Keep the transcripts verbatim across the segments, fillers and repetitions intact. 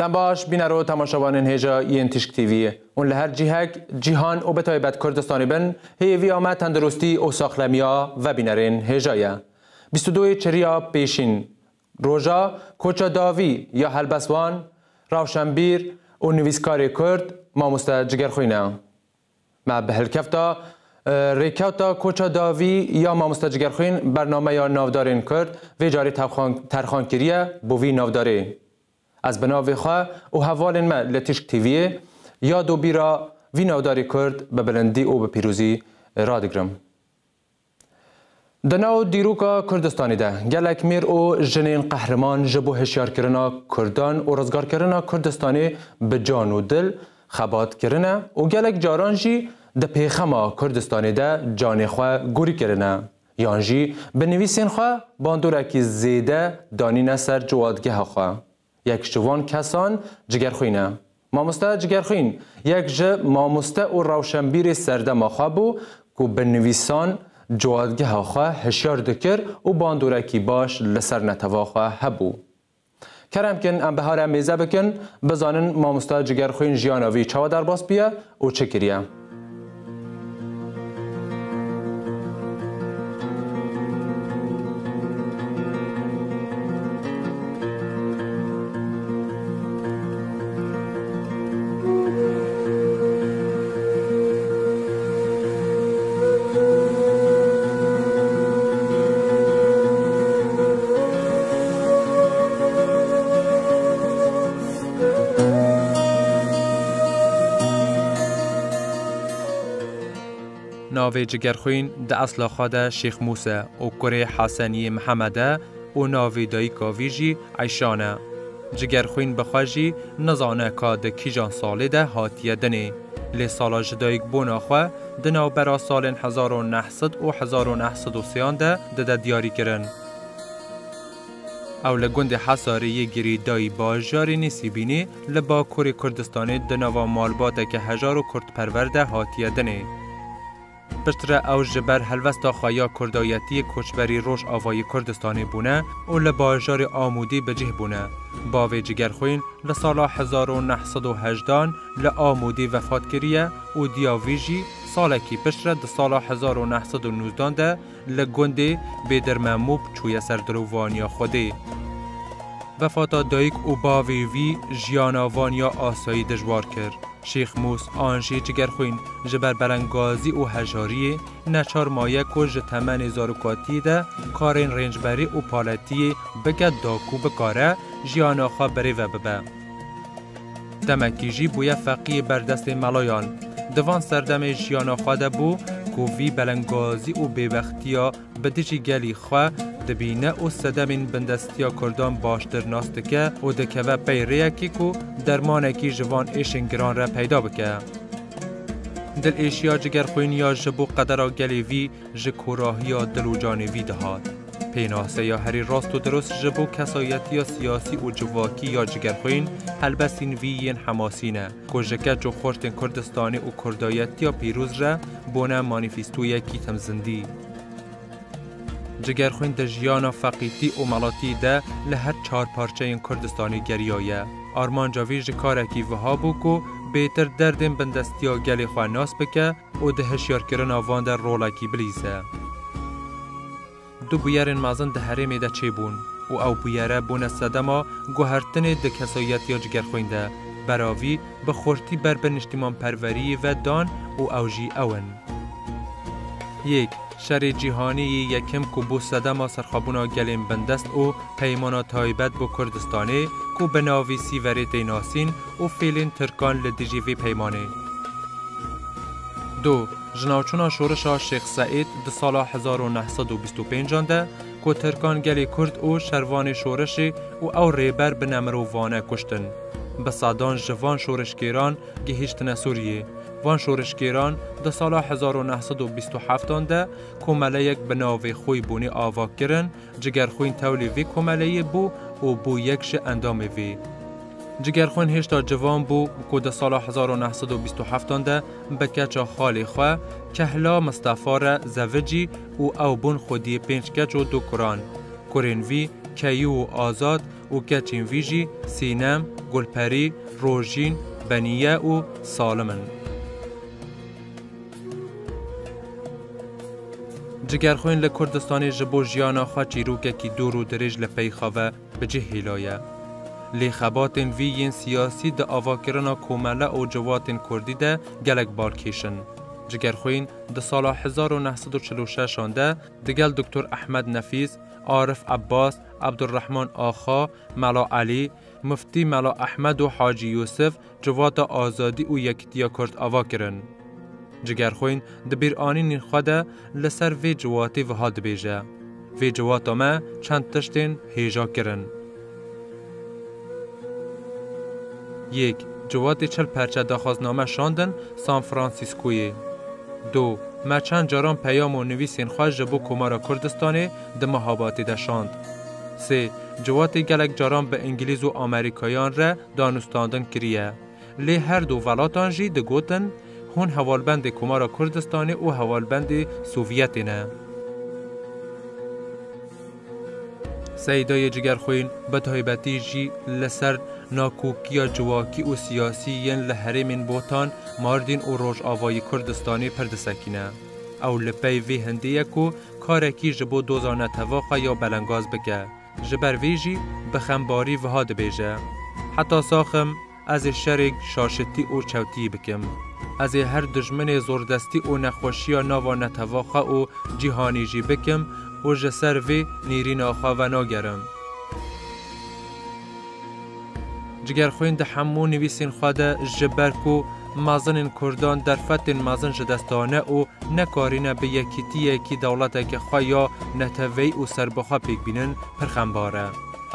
Dem baş, bîner û temaşevanên hêja yên Tîşk T V'yê. Hûn li her cihek, cîhan û bi taybet Kurdistanê bin, hêviya me tenduristî û saxlemiya vebînerên hêja ye. Bîst û duyê çiriya pêşîn, roja koça dawî ya helbestvan, rewşenbîr û nivîskarê Kurd, mamoste Cigerxwîn e. Me bi hilkefta, e, rêkewta koça dawî ya mamoste Cigerxwîn bernameya navdarên Kurd vê carê terxan, terxan kiriye bo vî navdarê. Ez bi navê xwe û hevalên me li Tîşk T V'yê yad û bîra vî navdarê Kurd bi bilindî û bi pîrozî radigirim. Di nav dîroka Kurdistanê de gelek mêr û jinên qehriman ji bo hişyarkirina Kurdan û rizgarkirina Kurdistanê bi can û dil xebat kirine û gelek caran jî di pêxema Kurdistanê de canê xwe gorî kirine, yan jî bi nivîsên xwe bandorekî zêde danîne ser ciwadgeha xwe. Yek ji wan kesan Cigerxwîn e. Mamoste Cigerxwîn yek ji mamoste û rewşenbîrê serdema xwe bû ku bi nivîsan ciwadgeha xwe hişyar dikir û bandorekî baş li ser neteva xwe hebû. Kerem kin, em bi here mêze bikin, bizanin mamoste Cigerxwîn jiyana vî çawa derbas bûye û çi kiriye. Navê Cigerxwîn di esla xwe de Şêx Mûs e û kurê Heseniyê Mihemed e û navê dayika vî jî Eyşan e. Cigerxwîn bi xwe jî nizane ka di kîjan salê de hatiye dinê. Lê sala ji dayikbûna xwe di navbera salên hezar û neh sed û hezar û neh sed û sêyan de dide diyarîkirin. Ew li gundê Hesarê yê girêdayî bajarê Nêsîbînê li bakurê Kurdistanê di nava malbateke hejar û kurdperwer de hatiye dinê. Piştre ew ji ber helwesta xwe ya kurdayetiyê koçberî Rojavayê Kurdistanê bûne û li bajarê Amûdê bi cih bûne. Bavê Cigerxwîn li sala hezar û neh sed û hejdan li Amûdê vefat kiriye û diya vî jî salekî piştre di sala hezar û neh sed û nûzdan de li gundê Bêdir Memûb çûye ser dilovaniya Xwedê. Vefata dayik û bavê vî jiyana van ya asayî dijwar kir. Şêx Mûs an jî Cigerxwîn ji ber belengazî û hejariyê neçar maye ku ji temenê zarokatiyê de karên rêncberî û paletiyê bike da ku bikare jiyana xwe birêve bibe. Demekî jî bûye feqiyê berdestê melayan. Di van serdemê jiyana xwe de bû ku vî belengazî û bêbextiya bi dijî gelî xwe dibîne û sedemên bindestiya Kurdan baştir nas dike û dikeve pey rêyekê ku dermanekî ji van êşên giran re peyda bike. Dilêşiya Cigerxwîn ya ji bo qedera gelê vî ji korahiya dil û canê vî dihat. Pênaseya herî rast û dirust ji bo kesayetiya siyasî û civakî ya Cigerxwîn helbestên vî yên Hemasî ne, ku ji keç û xortên Kurdistanê û kurdayetiya pîroz re bûne manîfestoyekî tim zindî. Cigerxwîn di jiyana feqîtî û melatî de li her çar parçeyên Kurdistanê geriyaye. Armanca vî ji karekî wiha bû ku bêtir derdên bindestiya gelê xwe nas bike û di hişyarkirina van de rolekî bilîze. Du bûyerên mezin di herêmê de çêbûn û ew bûyere bûne sedema guhertinê di kesayetiya Cigerxwîn de. Beravî bi xurtî ber bi niştîmanperweriyê ve dan û ew jî ew in. Yek, Şerê Cîhanî yê Yekim ku bû sedema serxwebûna gelên bindest û peymana taybet bo Kurdistanê ku bi navê Sîverê tê nasîn û fêlên Tirkan li dijî vê peymanê. Du, Ji navçûna şoreşa Şêx Seîd di sala hezar û neh sed û bîst û pêncan de ku Tirkan gelê Kurd û şervanê şoreşê û ew rêber bi nemirovane kuştin. Bi sedan ji van şoreşgêran gihîştine Sûriyê. Van şoreşgêran di sala hezar û neh sed û bîst û heftan de komeleyek bi navê Xwîbûnê ava kirin, Cigerxwîn tewlê vê komeleyê bû û bû yek ji endamê vê. Cigerxwîn hêşta ciwan bû ku di sala hezar û neh sed û bîst û heftan de bi keça xalê xwe Kehla Mistefa re zevicî û ew bûn xwediyê pênc keç û du kuran. Kurên vî Keyû û Azad û keçên vî jî Sînem, Gulperî, Rojîn, Beniye û Salim in. Cigerxwîn li Kurdistanê ji bo jiyana xwe çîrokekî dûr û dirêj li pey xwe ve bi cih hêlaye. Lê xebatên vî yên siyasî di avakirina komele û civatên kurdî de gelek balkêş in. Cigerxwîn di sala hezar û neh sed û çil û şeş an de digel Doktor Ehmed Nefîs, Arif Ebbas, Ebdulrehman Axa, Mela Elî, Muftî Mela Ehmed û Hacî Yûsif civata azadî û yekîtiya Kurd ava kirin. Cigerxwîn di bîranînên xwe de li ser vê ciwatê wiha dibêje, Vê ciwata me çend tiştên hêja kirin. Yek, ciwatê çil perçe daxwazname şandin San Franciscoyê. Du, me çend caran peyam û nivîsên xwe ji bo Komara Kurdistanê di Mehabatê de şand. Sê, ciwatê gelek caran bi Îngilîz û Amerîkayan re danûstandin kiriye. Lê her du welatan jî digotin, hûn hevalbendê Komara Kurdistanê û hevalbendê Sovyetê ne. Seydayê Cigerxwîn bi taybetî jî li ser nakokiya civakî û siyasî yên li herêmên Botan, Mardîn û Rojavayî Kurdistanê pir disekîne. Ew li pey vê hindê ye ku karekî ji bo doza netevaxa ya belengaz bike. Ji ber vê jî bi xembarî wiha dibêje, Heta sax im, ez ê şerê şaşitî û çewtî bikim. Ez ê her dijminê zordestî û nexweşiya nava netevaxa û cîhanî jî bikim û ji ser vê nêrîna xwe venagerim. Cigerxwîn di hemû nivîsên xwe de ji ber ku mezinên Kurdan derfetên mezin ji dest dane û nekarîne bi yekîtiyekî dewleteke xwe ya neteweyî û serbixwe pêk bînin, pir xembar e.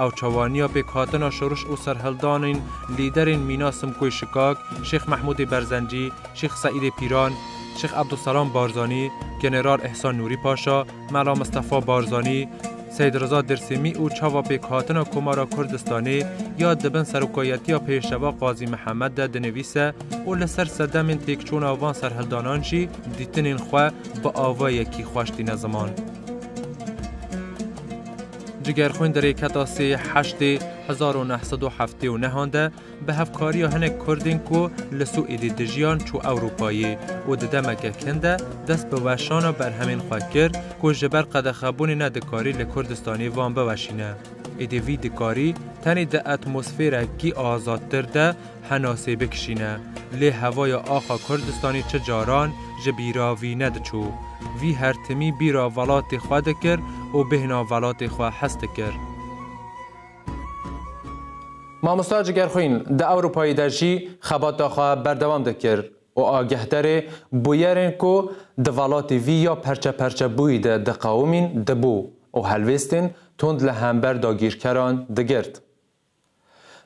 Ew çawaniya pêkhatina şoriş û serhildanên lîderên mîna Simkoyê Şikak, Şêx Mehmûdê Berzencî, Şêx Seîdê Pîran, Şêx Ebdulselam Barzanî, General Îhsan Nûrî Paşa, Mela Mistefa Barzanî, Seyd Riza Dêrsimî û çava pêkhatina Komara Kurdistanê ya di bin serokayetiya pêşeva Qazî Mihemed de dinivîse û li ser sedemên têkçûna van serhildanan jî dîtinên xwe bi avayekî xweş tîne ziman. Cigerxwîn di rêketa sê heştê hezar û neh sed û heftê û nehan de bi hevkariya hinek Kurdên ku li Swêdê dijiyan çû Ewropayê û di demeke kin de dest bi weşana berhemên xwe kir ku ji ber qedexebûnê nedikarî li Kurdistanê van biweşîne. Êdî vî dikarî tenê di atmosferekî azadtir de henasê bikişîne, lê hevaya axa Kurdistanê çi caran ji bîra vî nediçû. Vî her timî bîra welatê xwe dikir û bêhna welatê xwe hez dikir. Mamosta Cigerxwîn di Ewropayê de jî xebata xwe berdewam dikir û agehdarê bûyerên ku di welatê vî ya perçeperçe bûyî de diqewimîn dibû û helwêstên tund li hember dagîrkeran digirt.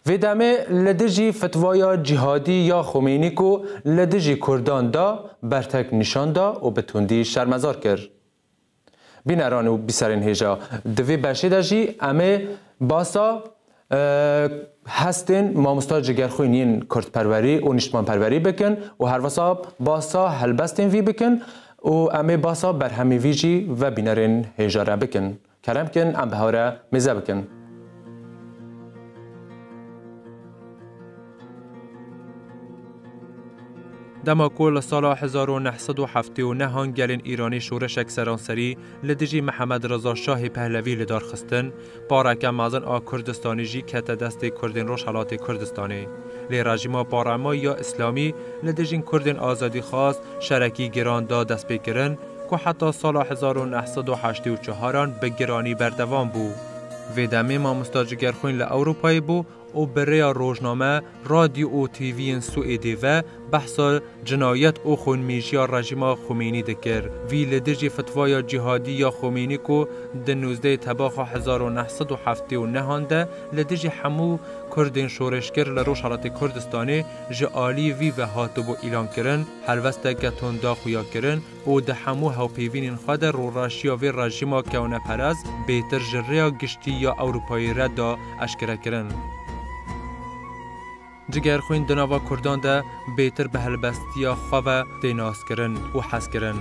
Vê demê li dijî fetwaya cîhadî ya Xomênî ku li dijî Kurdan da, bertek nîşan da û bi tundî şermezar kir. Bîneran û bîserên hêja, di vê beşê de jî em ê basa, e, hestên mamosta Cigerxwîn yên kurdperwerî û niştimanperwerî bikin û herwesa basa helbestên vî bikin û em ê basa berhemê vî jî ve bînerên hêja re bikin. Kerem kin, em bi hev re mêze bikin. Dema ku li sala hezar û neh sed û heftê û neh an gelên Îranî şoreşek seranserî li dijî Mihemed Reza Şahê Pehlevî li dar xistin, pareke mezin a Kurdistanê jî kete destê Kurdên Rojhelatê Kurdistanê. Lê rejîma parema ya Îslamî li dijîn Kurdên azadîxwaz şerekî giran da destpêkirin, ku heta sala hezar û neh sed û heştê û çaran bi giranî berdewam bû. Vê demê mamosta Cigerxwîn li Ewropayê bû û bi rêya rojname, radyo û T V'yên Swêdê ve behsa cinayet û xûnmêjiya rejîma Xomênî dikir. Vî li dijî fetwaya cîhadî ya Xomênî ku di nûzdehê Tebaxa hezar û neh sed û heftê û neh an de li dijî hemû Kurdên şoreşger li Rojhelatê Kurdistanê ji alî vî ve hatibû îlankirin, helwesteke tunda xuya kirin û di hemû hevpeyvînên xwe de rûreşiya vê rejîma kewneperest bêtir ji rêya giştî ya Ewropayê re da eşkerekirin. Cigerxwîn di nava Kurdan de bêtir bi helbestiya xwe ve tê naskirin û hezkirin.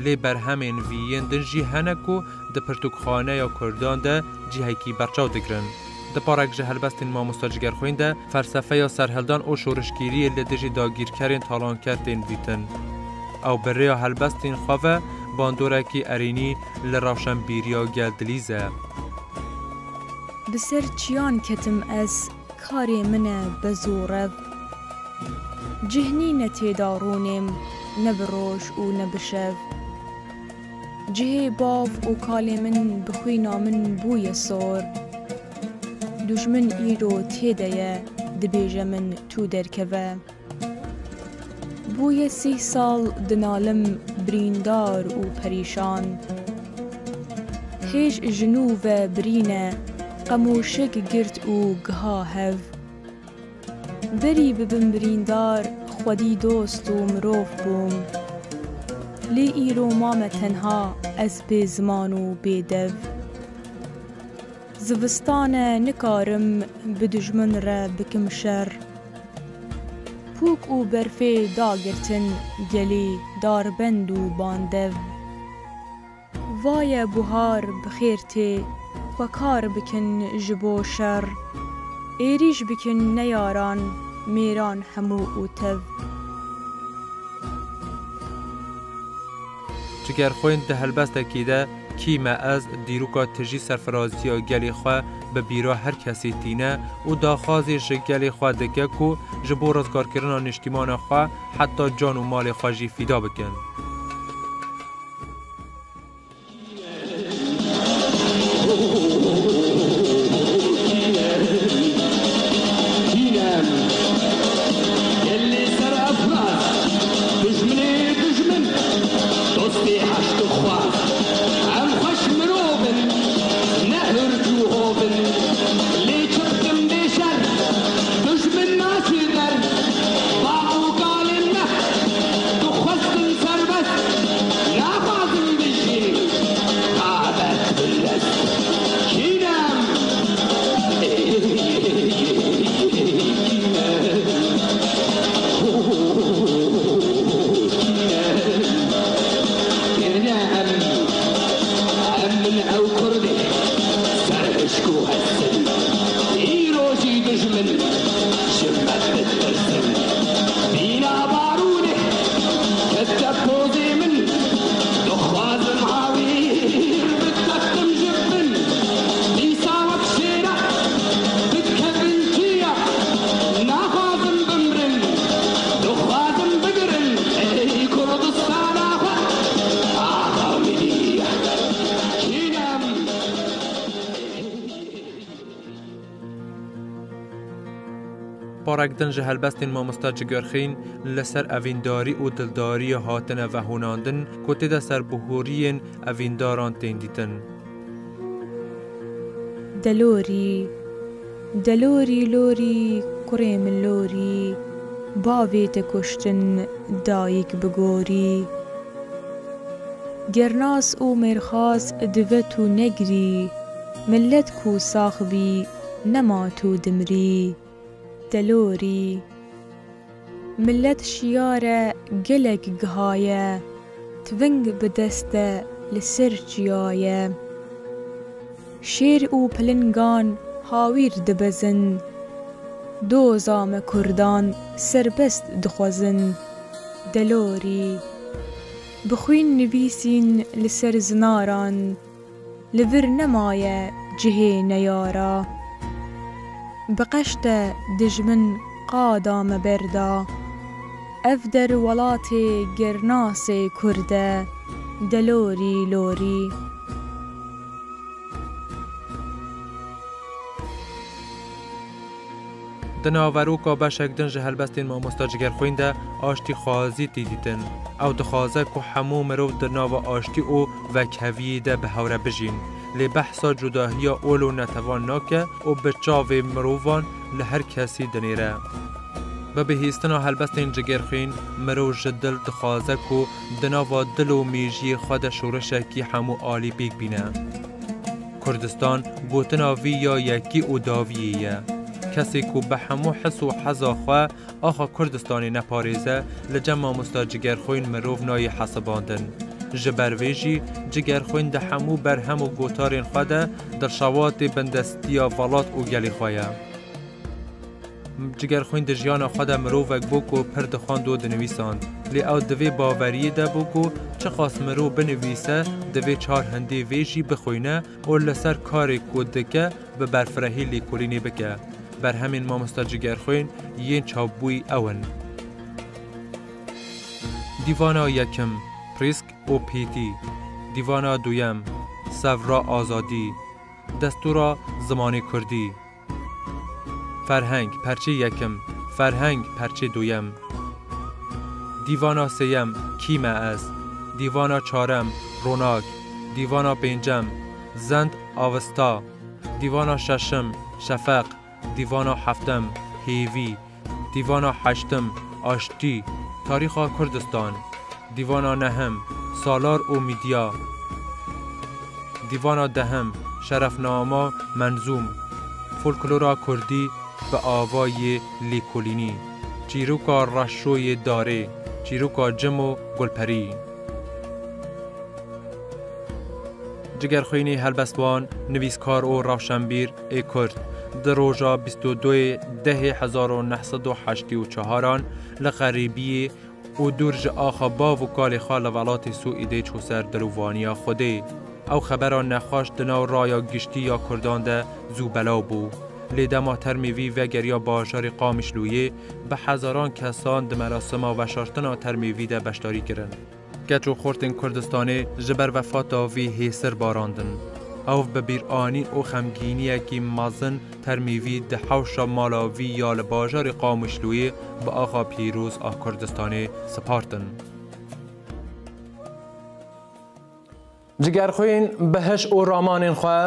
Lê berhemên vî yên din jî hene ku di pirtûkxaneya Kurdan de cihekî berçav digirin. Di parek ji helbestên mamoste Cigerxwîn de felsefeya serhildan û şorişgêriyê li dijî dagîrkerên talanker tên dîtin. Ew bi rêya helbestên xwe ve bandorekî erênî li rewşenbîriya gel dilîze. Bi ser çiyan ketim ez, karê min e bez û rev. Cih nîne têda rûnêm, ne bi roj û ne bi şev. Cihê bav û kalê min bi xwîna min bûye sor. Dujmin îro tê de ye, dibêje min tû derkeve. Bûye sîh sal dinalim birîndar û perîşan. Hêj ji nû ve birîne, qemûşik girt û giha hev. Berî bibim birîndar, xwedî dost û mirov bûm. Lê îro mame tenha, ez bê ziman û bê dev. Zivistan e, nikarim bi dijmin re bikim şer. Pûk û berfê dagirtin, gelî darbend û bandev. Vaye buhar bi xêr tê, xwe kar bikin ji bo şer. Êrîş bikin ne yaran, mêran hemû û tev. Cigerxwîn di helbestekî de, Kî me ez, dîroka tijî serfiraziya gelê xwe bi bîra her kesî tîne û daxwazê ji gelê xwe dike ku ji bo rizgarkirina niştîmana xwe heta can û malê xwe jî fîda bikin. Gelê ser efraz, dijminê dijmin, dostê heşt xwaz. Em xweş mirov in, ne hirc û hov in. Lê çi bikim bê şer, dijmin naçe der. Bav û kalên me dixwestin serbest, naxwazin bijîn. Qabet bindest. Kî ne em? Kî ne em? Kî ne em? Em min ew kurdê serhişk û hestin. Îro jî dijmin ji me ditirsin. Bîna barûnê kete pozê min. Dixwazim hawîr biteqim ji bin. Dîsa wek şêra bikevin çiya. Naxwazim bimrin. Dixwazim bigirin. Ey Kurdistana xwe. Axa min î. Kî ne em? Parek din ji helbestên mamoste Cigerxîn li ser evîndarî û dildariya hatine vehûnandin ku tê de serbihûriyên evîndaran tên dîtin. Delorî, delorî lorî, kurê min lorî, bavê te kuştin, dayik bi gorî. Gernas û mêrxas dive tu negirî, millet ku sax bî, nema tu dimirî. Delorî. Millet şiyar e, gelek gihaye, tiving bi dest e, li ser çiyaye. Şêr û pilingan hawîr dibezin, doza me kurdan serbest dixwezin. Delorî. Bi xwîn nivîsîn li ser zinaran, li vir nemaye cihê neyara. Bi qeşte dijmin qada me berda. Ev der welatê gernasê kurd e, delorî lorî. Di naveroka beşek din ji helbestên mamosta Cigerxwîn de aştîxwazî tê dîtin. Ew dixwaze ku hemû mirov di nava aştî û vekheviyê de bi hev re bijîn. Lê behsa cudahiya ol û netevan nake û bi çavê mirovan li her kesî dinêre. Bi bihîstina helbestên Cigerxwîn, mirov ji dil dixwaze ku di nava dil û mêjiyê xwe de şoreşekî hemû alî pêk bîne. Kurdistan gotina vî ya yekî û dawiyê ye. Kesê ku bi hemû his û heza xwe axa Kurdistanê neparêze, li cem mamosta Cigerxwîn mirov nayê hesibandin. Ji ber vê jî Cigerxwîn di hemû berhem û gotarên xwe de dilşewatê bindestiya welat û gelê xwe ye. Cigerxwîn di jiyana xwe de mirovek bû ku pir dixwend û dinivîsand. Lê ew di vê baweriyê de bû ku çiqas mirov binivîse, divê çar hindê vê jî bixwîne û li ser karê ku dike bi berfirehî lêkolînê bike. Berhemên mamoste Cigerxwîn yên çapbûyî ew in: Dîvana yekim, Prîsk û Pîtî. Dîvana duyem, Sevra Azadî. Destûra zimanê kurdî. Ferheng, perçê yekim. Ferheng, perçê duyem. Dîvana sêyem, Kî me ez? Dîvana çarem, Ronak. Dîvana pêncem, Zend Avesta. Dîvana şeşim, Şefeq. Dîvana heftem, Hêvî. Dîvana heştim, Aştî, Tarîxa Kurdistan. Dîvana nehim, Salar û Midya. Dîvana dehim, Şerefnama Menzûm, Folklora Kurdî bi avayê lêkolînî, Çîroka Reşoyê Darê, Çîroka Cim û Gulperî. Cigerxwînî helbestwan, nivîskar û rewşenbîr ê Kurd, di roja bîst û duyê dehê hezar û neh sed û heştê û çaran li xerîbiyê û dûr ji axa bav û kalê xwe li welatê Swêdê çû ser dilovaniya Xwedê. Ew xebera nexweş di nav raya giştî ya Kurdan de zû belav bû. Lê dema termê vî vegeriya bajarê Qamişloyê, bi hezaran kesan di merasima veşartina termê vî de beşdarî kirin. Keç û xortên Kurdistanê ji ber vefata vî hêsir barandin. Ew bi bîranîn û xemgîniyekî mezin termê vî di hewşa mala vî ya li bajarê Qamişloyê bi axa pîroz a Kurdistanê spartin. Cigerxwîn bi hiş û ramanên xwe,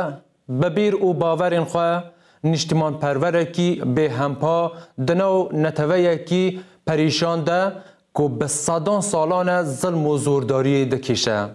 bi bîr û bawerên xwe, nîştimanperwerekî bêhempa di nav neteweyekî perîşan de ku bi sedan salan e zilm û zordariyê dikêşe.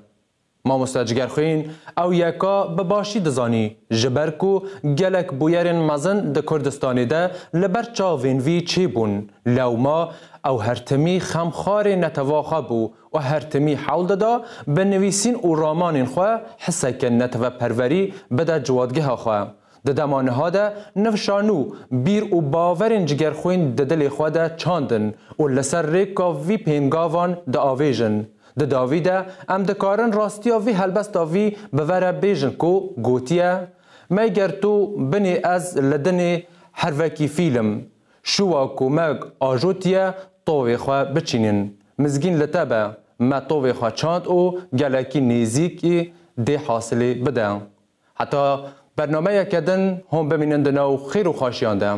Mamoste Cigerxwîn ew yeka bi başî dizanî, ji ber ku gelek bûyerên mezin di Kurdistanê de li ber çavên vî çêbûn. Lewma ew her timî xemxarê netewa xwe bû û her timî hewl dida bi nivîsîn û ramanên xwe hiseke neteweperwerî bide ciwatgeha xwe. Di dema niha de nifşa nû, bîr û bawerên Cigerxwîn di dilê xwe de çandin û li ser rêka vî pêngavan diavêjin. Di dawî de em dikarin rastiya vî helbesta vî bi ve re bêjin ku gotiye, Meger tu binê ez li dinê hervekî fîl im. Şûwa ku me ajotiye tovê xwe biçînin. Mizgîn li te be, me tovê xwe çand û gelekî nêzîkî dê hasilê bide. Heta bernameyeke din hûn bimînin di nav xêr û xweşiyan de.